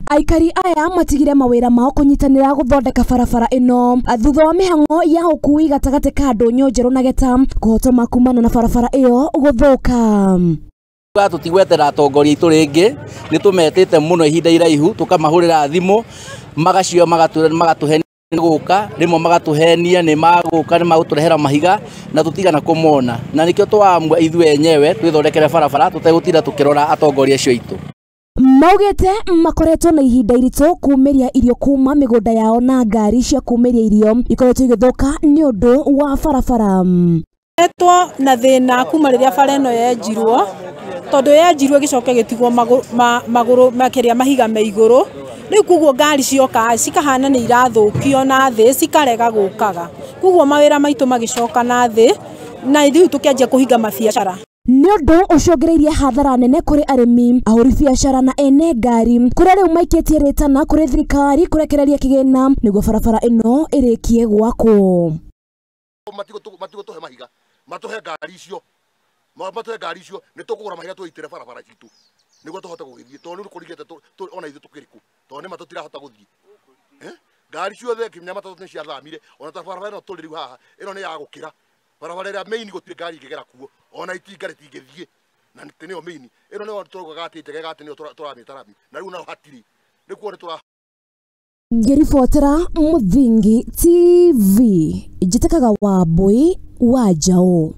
Aikari aya matigire mawĩra mao kũnyitanĩra gũthondeka barabara ĩno thutha wa mĩhang'o ya ũkui gatagatĩ ka Ndũnyũ Njerũ na Geta kũhotoma kumana na barabara ĩyo gũthũka. Tũtigwetera atongoria aitũ rĩngĩ, nĩ tũmetĩte mũno ihinda iraihu, tũkamahũrĩra thimũ magacio magatũhe gũka, rĩmwe magatũhenia nĩ magũka nĩ magũtũrehera mahiga na tũtigana kũmona, na nĩkĩo twaamua ithuĩ enyewe twĩthondekere barabara tũtegũtinda tũkĩrora atongoria acio aitũ. Maugĩte makoretwo na ihinda iritũ kumĩria irio kuma mĩgũnda yao na ngari cia kumĩria irio ikoretwo igĩthũka nĩ ũndũ wa barabara. Etwo na thĩna kuma rĩrĩa bara ĩno yenjirwo, tondũ yenjirwo ĩgĩcoka ĩgĩtigwo magũrũ makĩria mahiga me igũrũ, rĩu koguo ngari cioka cikahana nĩ irathũkio na thĩ cikarega gũkaga, koguo mawĩra maitũ magĩcoka na thĩ na ithuĩ tũkĩanjia kũhinga mabiacara. Nĩ ũndũ ũcũngĩrĩirie hathara nene kũrĩ arĩmi, ahũri biacara na ene ngari, kũrĩa rĩu maikĩtie rĩtana kũrĩ thirikari kũrekereria kĩgĩna nĩguo barabara ĩno ĩrĩkie gwakwo. Matigũtũhe mahiga, matũhe ngari icio, matũhe ngari icio nĩ tũkũgũra mahiga tũitĩre barabara citũ nĩguo tũhote gũgĩthiĩ, tondũ rĩu kũrigĩte ona ithuĩ tũkĩrĩ kũ, tondũ nĩma tũtirahota gũthiĩ. Ngari ciothe nginya matatũ nĩ ciathamire, ona ta barabara ĩno tũrĩ rĩu haha ĩno nĩ ya gũkĩra barabara ĩrĩa main gũtirĩ ngari ĩngĩgera kuo, ona itinga rĩtingĩthiĩ na nĩyo main ĩno nĩyo tũraugaga atĩ njegega atĩ nĩyo tũramĩta rami, na rĩu nayo hatirĩ, rĩu kuo nĩ tũra. Ngĩribotera Mũthingi TV, njĩtĩkaga Wambui wa Njaũ.